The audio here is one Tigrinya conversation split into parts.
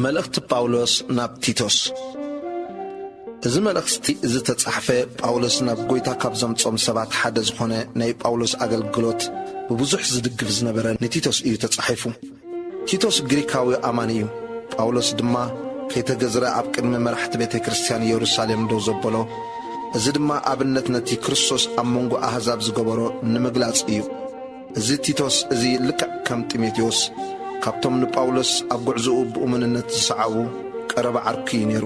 መልእኽቲ ጳውሎስ ናብ ቲቶስ። እዚ መልእኽቲ እዚ ተጻሕፈ፣ ጳውሎስ ናብ ጐይታ ካብ ዘምጾም ሰባት ሓደ ዝኾነ ናይ ጳውሎስ ኣገልግሎት ብብዙሕ ዝድግፍ ዝነበረ ንቲቶስ እዩ ተጻሒፉ። ቲቶስ ግሪካዊ ኣማኒ እዩ። ጳውሎስ ድማ ከይተገዝረ ኣብ ቅድሚ መራሕቲ ቤተ ክርስቲያን የሩሳሌም ደው ዘበሎ፣ እዚ ድማ ኣብነት ነቲ ክርስቶስ ኣብ መንጎ ኣህዛብ ዝገበሮ ንምግላጽ እዩ። እዚ ቲቶስ እዚ ልክዕ ከም ጢሞቴዎስ ካብቶም ንጳውሎስ ኣብ ጉዕዞኡ ብእሙንነት ዝሰዓቡ ቀረባ ዓርኩ እዩ ነይሩ።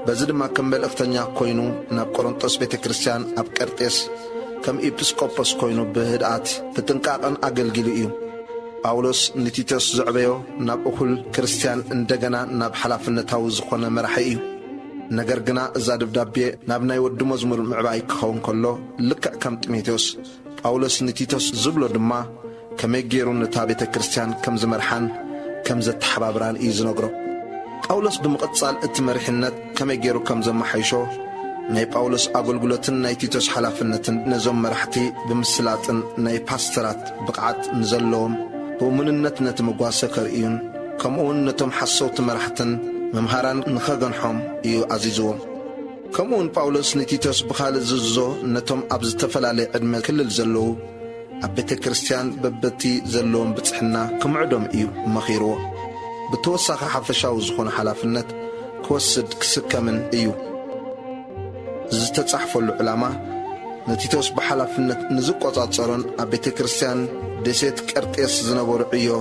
በዚ ድማ ከም መልእኽተኛ ኮይኑ ናብ ቆሮንጦስ ቤተ ክርስቲያን ኣብ ቀርጤስ ከም ኤጲስቆጶስ ኮይኑ ብህድኣት ብጥንቃቐን ኣገልጊሉ እዩ። ጳውሎስ ንቲቶስ ዘዕበዮ ናብ እኹል ክርስቲያን እንደገና ናብ ሓላፍነታዊ ዝኾነ መራሒ እዩ። ነገር ግና እዛ ደብዳቤ ናብ ናይ ወዲ መዝሙር ምዕባይ ክኸውን ከሎ ልክዕ ከም ጢሞቴዎስ ጳውሎስ ንቲቶስ ዝብሎ ድማ ከመይ ገይሩ ነታ ቤተ ክርስቲያን ከም ዝመርሓን ከም ዘተሓባብራን እዩ ዝነግሮ። ጳውሎስ ብምቕጻል እቲ መሪሕነት ከመይ ገይሩ ከም ዘመሓይሾ፣ ናይ ጳውሎስ ኣገልግሎትን ናይ ቲቶስ ሓላፍነትን ነዞም መራሕቲ ብምስላጥን ናይ ፓስተራት ብቕዓት ንዘለዎም ብእሙንነት ነቲ መጓሰ ከርእዩን ከምኡውን ነቶም ሓሰውቲ መራሕትን መምሃራን ንኸገንሖም እዩ ኣዚዝዎም። ከምኡውን ጳውሎስ ንቲቶስ ብኻልእ ዝእዝዞ ነቶም ኣብ ዝተፈላለየ ዕድመ ክልል ዘለዉ ኣብ ቤተ ክርስቲያን በበቲ ዘለዎም ብጽሕና ክምዕዶም እዩ መኺርዎ። ብተወሳኺ ሓፈሻዊ ዝኾነ ሓላፍነት ክወስድ ክስከምን እዩ። ዝተጻሕፈሉ ዕላማ ንቲቶስ ብሓላፍነት ንዝቆጻጸሮን ኣብ ቤተ ክርስቲያን ደሴት ቀርጤስ ዝነበሩ ዕዮ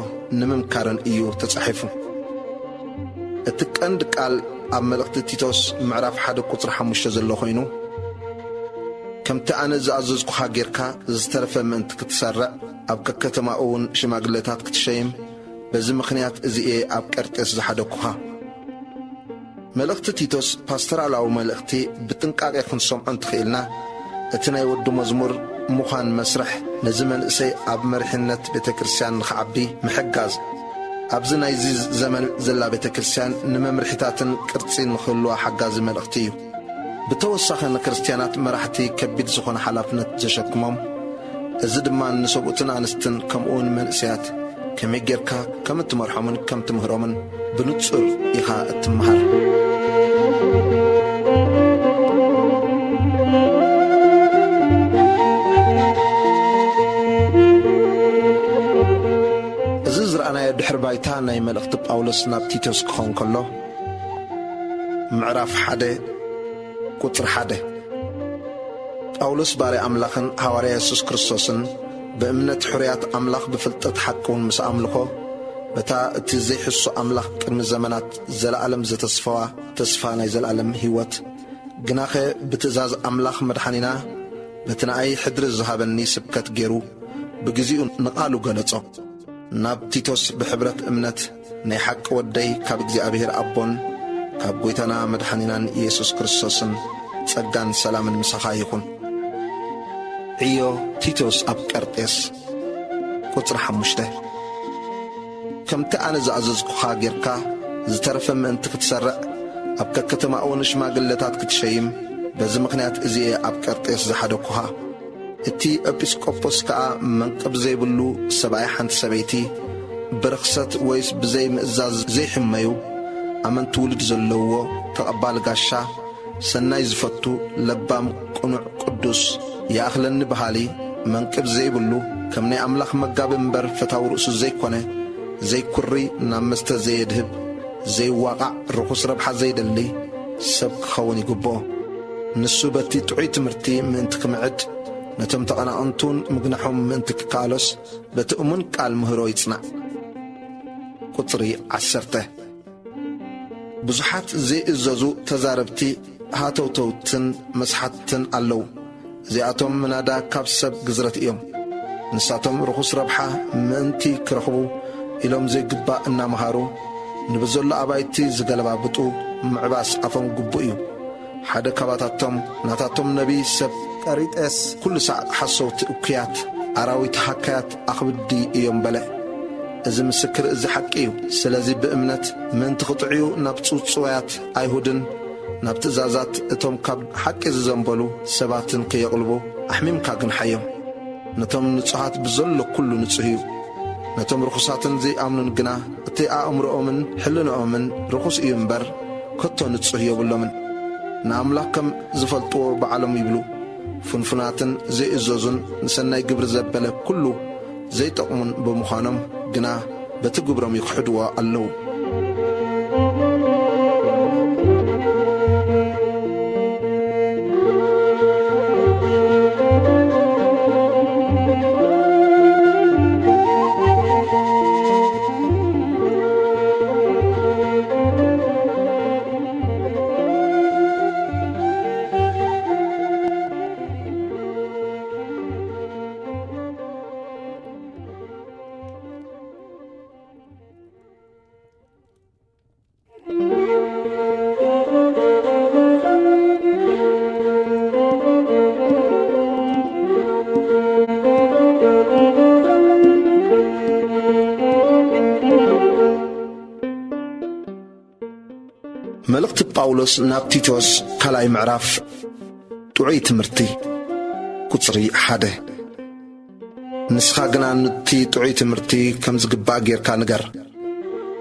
ንምምካርን እዩ ተጻሒፉ። እቲ ቀንዲ ቃል ኣብ መልእኽቲ ቲቶስ ምዕራፍ ሓደ ቁጽሪ ሓሙሽተ ዘሎ ኮይኑ፣ ከምቲ ኣነ ዝኣዘዝኩኻ ጌርካ ዝተረፈ ምእንቲ ክትሰርዕ፣ ኣብ ከከተማኡ እውን ሽማግለታት ክትሸይም፣ በዚ ምኽንያት እዚ እየ ኣብ ቀርጤስ ዝሓደግኩኻ። መልእኽቲ ቲቶስ ፓስተራላዊ መልእኽቲ ብጥንቃቄ ክንሰምዖ እንተኽኢልና፣ እቲ ናይ ወዲ መዝሙር ምዃን መስርሕ ነዚ መንእሰይ ኣብ መሪሕነት ቤተ ክርስቲያን ንኽዓቢ ምሕጋዝ፣ ኣብዚ ናይዚ ዘመን ዘላ ቤተ ክርስቲያን ንመምርሒታትን ቅርጺ ንኽህልዋ ሓጋዚ መልእኽቲ እዩ። ብተወሳኺ ንክርስትያናት መራሕቲ ከቢድ ዝኾነ ሓላፍነት ዘሸክሞም፣ እዚ ድማ ንሰብኡትን ኣንስትን ከምኡውን መንእሰያት ከመይ ጌርካ ከም እትመርሖምን ከም ትምህሮምን ብንጹር ኢኻ እትመሃር። እዚ ዝረኣናዮ ድሕሪ ባይታ ናይ መልእኽቲ ጳውሎስ ናብ ቲቶስ ክኸውን ከሎ፣ ምዕራፍ ሓደ ቁጽሪ ሓደ። ጳውሎስ ባርያ ኣምላኽን ሃዋርያ የሱስ ክርስቶስን ብእምነት ሕሩያት ኣምላኽ ብፍልጠት ሓቂ እውን ምስ ኣምልኾ፣ በታ እቲ ዘይሕሱ ኣምላኽ ቅድሚ ዘመናት ዘለኣለም ዘተስፈዋ ተስፋ ናይ ዘለኣለም ህይወት፣ ግናኸ ብትእዛዝ ኣምላኽ መድሓኒና በቲ ንኣይ ሕድሪ ዝሃበኒ ስብከት ገይሩ ብግዚኡ ንቓሉ ገለጾ። ናብ ቲቶስ ብሕብረት እምነት ናይ ሓቂ ወደይ ካብ እግዚኣብሔር ኣቦን ካብ ጐይታና መድሓኒናን ኢየሱስ ክርስቶስን ጸጋን ሰላምን ምሳኻ ይኹን። ዕዮ ቲቶስ ኣብ ቀርጤስ። ቁጽሪ ሓሙሽተ። ከምቲ ኣነ ዝኣዘዝኩኻ ጌርካ ዝተረፈ ምእንቲ ክትሰርዕ ኣብ ከከተማኡ ንሽማግለታት ክትሸይም በዚ ምኽንያት እዚ እየ ኣብ ቀርጤስ ዝሓደግኩኻ። እቲ ኤጲስቆጶስ ከኣ መንቅብ ዘይብሉ ሰብኣይ ሓንቲ ሰበይቲ፣ ብርኽሰት ወይስ ብዘይ ምእዛዝ ዘይሕመዩ፣ ኣመንቲ ውሉድ ዘለውዎ፣ ተቐባሊ ጋሻ፣ ሰናይ ዝፈቱ፣ ለባም፣ ቅኑዕ፣ ቅዱስ፣ ይኣኽለኒ በሃሊ፣ መንቅብ ዘይብሉ፣ ከም ናይ ኣምላኽ መጋቢ እምበር ፈታዊ ርእሱ ዘይኮነ፣ ዘይኩሪ፣ ናብ መስተ ዘየድህብ፣ ዘይዋቓዕ፣ ርኹስ ረብሓ ዘይደሊ ሰብ ክኸውን ይግብኦ። ንሱ በቲ ጥዑይ ትምህርቲ ምእንቲ ክምዕድ፣ ነቶም ተቐናቕንቱን ምግናሖም ምእንቲ ክከኣሎስ፣ በቲ እሙን ቃል ምህሮ ይጽናዕ። ቁጽሪ ዓሰርተ። ብዙሓት ዘይእዘዙ ተዛረብቲ፣ ሃተውተውትን መስሓትትን ኣለዉ። እዚኣቶም ምናዳ ካብ ሰብ ግዝረት እዮም። ንሳቶም ርኹስ ረብሓ ምእንቲ ክረኽቡ ኢሎም ዘይግባእ እናመሃሩ፣ ንብዘሎ ኣባይቲ ዝገለባብጡ ምዕባስ ኣፎም ግቡእ እዩ። ሓደ ካባታቶም፣ ናታቶም ነቢይ ሰብ ቀሪጤስ፣ "ኩሉ ሳዕ ሓሰውቲ እኩያት፣ ኣራዊት ሃካያት ኣኽብዲ እዮም" በለ። እዚ ምስክር እዚ ሓቂ እዩ። ስለዚ ብእምነት ምእንቲ ክጥዕዩ ናብ ጽውጽዋያት ኣይሁድን ናብ ትእዛዛት እቶም ካብ ሓቂ ዝዘንበሉ ሰባትን ከየቕልቡ ኣሕሚምካ ግንሓዮም። ነቶም ንጹሃት ብዘሎ ኩሉ ንጹህ እዩ። ነቶም ርኹሳትን ዘይኣምኑን ግና እቲ ኣእምሮኦምን ሕልንኦምን ርኹስ እዩ እምበር፣ ከቶ ንጹህ የብሎምን። ንኣምላኽ ከም ዝፈልጥዎ ባዕሎም ይብሉ። ፍንፉናትን ዘይእዘዙን ንሰናይ ግብሪ ዘበለ ኩሉ ዘይጠቕሙን ብምዃኖም ግና በቲ ግብሮም ይኽሕድዎ ኣለዉ። መልእኽቲ ጳውሎስ ናብ ቲቶስ ካልኣይ ምዕራፍ። ጥዑይ ትምህርቲ። ቁጽሪ ሓደ። ንስኻ ግና ኑቲ ጥዑይ ትምህርቲ ከም ዝግባእ ጌርካ ንገር።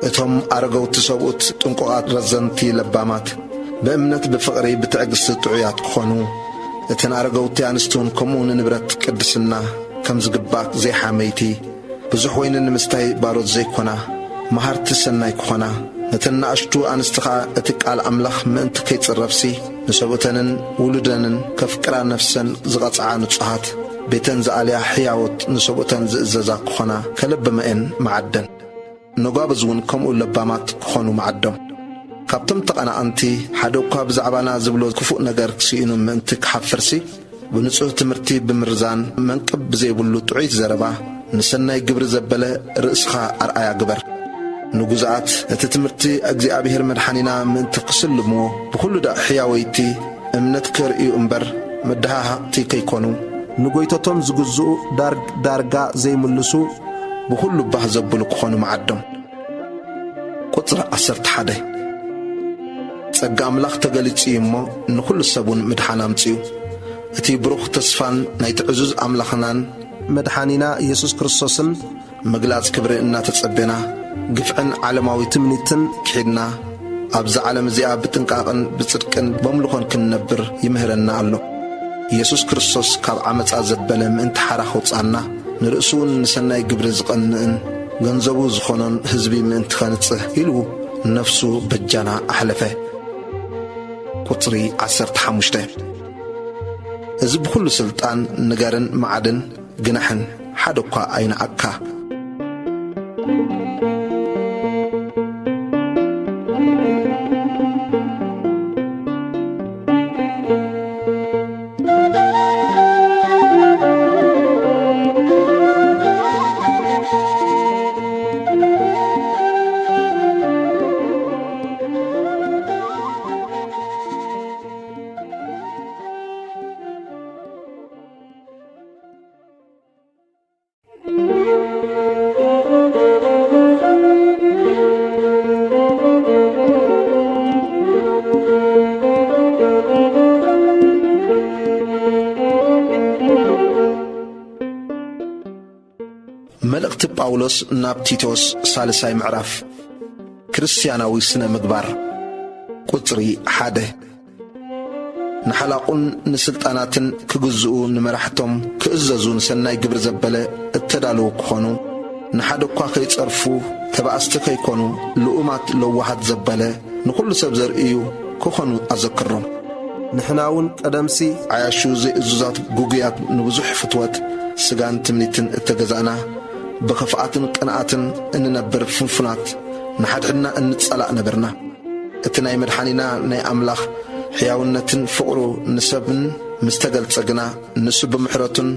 እቶም ኣረገውቲ ሰብኡት ጥንቁቓት፣ ረዘንቲ፣ ለባማት፣ ብእምነት፣ ብፍቕሪ፣ ብትዕግስቲ ጥዑያት ክኾኑ፣ እተን ኣረገውቲ ኣንስቲ እውን ከምኡ ንንብረት ቅድስና ከም ዝግባእ ዘይሓመይቲ፣ ብዙሕ ወይኒ ንምስታይ ባሮት ዘይኮና፣ መሃርቲ ሰናይ ክኾና፣ ነተን ንኣሽቱ ኣንስቲ ኸኣ እቲ ቃል ኣምላኽ ምእንቲ ከይጽረፍሲ፣ ንሰብኡተንን ውሉደንን ከፍቅራ ነፍሰን ዝቐጽዓ ንጹሃት፣ ቤተን ዝኣልያ ሕያዎት ንሰብኡተን ዝእዘዛ ክኾና ከለብመኤን መዓደን። ነጓብዝ እውን ከምኡ ለባማት ክኾኑ መዓዶም። ካብቶም ተቐናቐንቲ ሓደ እኳ ብዛዕባና ዝብሎ ክፉእ ነገር ክስኢኑ ምእንቲ ክሓፍርሲ፣ ብንጹህ ትምህርቲ ብምርዛን መንቅብ ብዘይብሉ ጥዑይት ዘረባ ንሰናይ ግብሪ ዘበለ ርእስኻ ኣርኣያ ግበር። ንጉዛኣት እቲ ትምህርቲ እግዚኣብሔር መድሓኒና ምእንቲ ክስልምዎ ብኹሉ ዳእ ሕያወይቲ እምነት ከርእዩ እምበር መደሃሃቕቲ ከይኮኑ፣ ንጎይቶቶም ዝግዝኡ ዳር-፣ ዳርጋ ዘይምልሱ ብኹሉ ባህ ዘብሉ ክኾኑ መዓዶም። ቁጽሪ ዓሰርተ ሓደ። ጸጋ ኣምላኽ ተገሊጹ እዩ እሞ ንኹሉ ሰብ እውን ምድሓን ኣምጺኡ። እቲ ብሩኽ ተስፋን ናይቲ ዕዙዝ ኣምላኽናን መድሓኒና ኢየሱስ ክርስቶስን ምግላጽ ክብሪ እናተጸቤና፣ ግፍዕን ዓለማዊ ትምኒትን ክሒድና፣ ኣብዛ ዓለም እዚኣ ብጥንቃቕን ብጽድቅን በምልኾን ክንነብር ይምህረና ኣሎ። ኢየሱስ ክርስቶስ ካብ ዓመጻ ዘበለ ምእንቲ ሓራ ከውጽኣና፣ ንርእሱ እውን ንሰናይ ግብሪ ዝቐንእን ገንዘቡ ዝኾኖን ህዝቢ ምእንቲ ኸንጽህ ኢሉ ነፍሱ በጃና ኣሕለፈ። ቁጽሪ ዓሰርተ ሓሙሽተ። እዚ ብኹሉ ስልጣን ንገርን መዓድን ግናሕን ሓደ እኳ ኣይነዓቅካ። መልእኽቲ ጳውሎስ ናብ ቲቶስ፣ ሳልሳይ ምዕራፍ። ክርስትያናዊ ስነ ምግባር። ቁጽሪ ሓደ። ንሓላቑን ንስልጣናትን ክግዝኡ፣ ንመራሕቶም ክእዘዙ፣ ንሰናይ ግብሪ ዘበለ እተዳለዉ ክኾኑ፣ ንሓደ እኳ ከይጸርፉ፣ ተባእስቲ ከይኮኑ፣ ልኡማት ለዋሃት ዘበለ፣ ንኹሉ ሰብ ዘርእዩ ክኾኑ ኣዘክሮም። ንሕና እውን ቀደምሲ ዓያሹ ዘይእዙዛት፣ ግጉያት፣ ንብዙሕ ፍትወት ስጋን ትምኒትን እተገዛእና፣ ብኽፍኣትን ቅንኣትን እንነብር ፍንፉናት፣ ንሓድሕድና እንጸላእ ነበርና። እቲ ናይ መድሓኒና ናይ ኣምላኽ ሕያውነትን ፍቕሩ ንሰብን ምስ ተገልጸ ግና፣ ንሱ ብምሕረቱን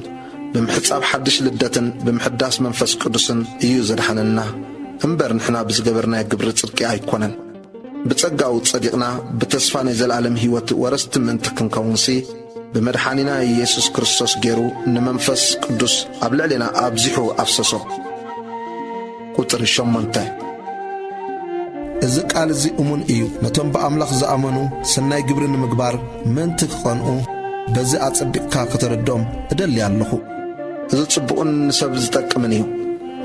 ብምሕጻብ ሓድሽ ልደትን ብምሕዳስ መንፈስ ቅዱስን እዩ ዘድሓነና እምበር፣ ንሕና ብዝገበርናዮ ግብሪ ጽድቂ ኣይኮነን። ብጸጋኡ ጸዲቕና፣ ብተስፋ ናይ ዘለኣለም ህይወት ወረስቲ ምእንቲ ክንከውንሲ፣ ብመድሓኒና ኢየሱስ ክርስቶስ ገይሩ ንመንፈስ ቅዱስ ኣብ ልዕሌና ኣብዚሑ ኣፍሰሶ። ቁጽሪ ሸሞንተ። እዚ ቃል እዚ እሙን እዩ። ነቶም ብኣምላኽ ዝኣመኑ ሰናይ ግብሪ ንምግባር ምእንቲ ክቐንኡ፣ በዚ ኣጸቢቕካ ከተረድኦም እደሊ ኣለኹ። እዚ ጽቡቕን ንሰብ ዝጠቅምን እዩ።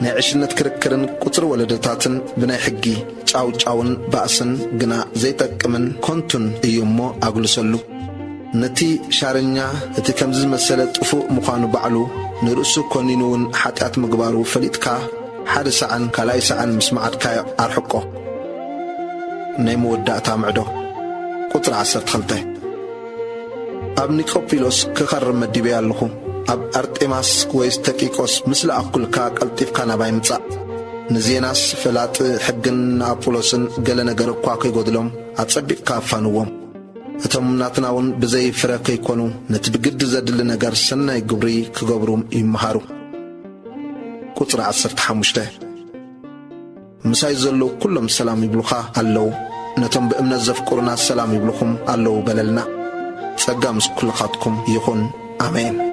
ናይ ዕሽነት ክርክርን ቁጽሪ ወለዶታትን ብናይ ሕጊ ጫውጫውን ባእስን ግና ዘይጠቅምን ኮንቱን እዩ እሞ ኣጉልሰሉ። ነቲ ሻረኛ እቲ ከምዚ ዝመሰለ ጥፉእ ምዃኑ ባዕሉ ንርእሱ ኮኒኑ እውን ሓጢኣት ምግባሩ ፈሊጥካ ሓደ ሰዓን ካልኣይ ሰዓን ምስ መዓድካዮ ኣርሕቆ። ናይ መወዳእታ ምዕዶ። ቁጽሪ ዓሰርተ ክልተ። ኣብ ኒቆፒሎስ ክኸርም መዲበያ ኣለኹ። ኣብ ኣርጤማስ ወይስ ተቂቆስ ምስ ለኣኩልካ ቀልጢፍካ ናባይ ምጻእ። ንዜናስ ፈላጥ ሕግን ንኣጵሎስን ገለ ነገር እኳ ከይጎድሎም ኣጸቢቕካ ኣፋንዎም። እቶም ናትና እውን ብዘይ ፍረ ከይኮኑ ነቲ ብግዲ ዘድሊ ነገር ሰናይ ግብሪ ክገብሩ ይመሃሩ። ቁጽሪ ዓሰርተ ሓሙሽተ። ምሳይ ዘለዉ ኩሎም ሰላም ይብሉኻ ኣለዉ። ነቶም ብእምነት ዘፍቅሩና ሰላም ይብሉኹም ኣለዉ በለልና። ጸጋ ምስ ኩልኻትኩም ይኹን። ኣሜን።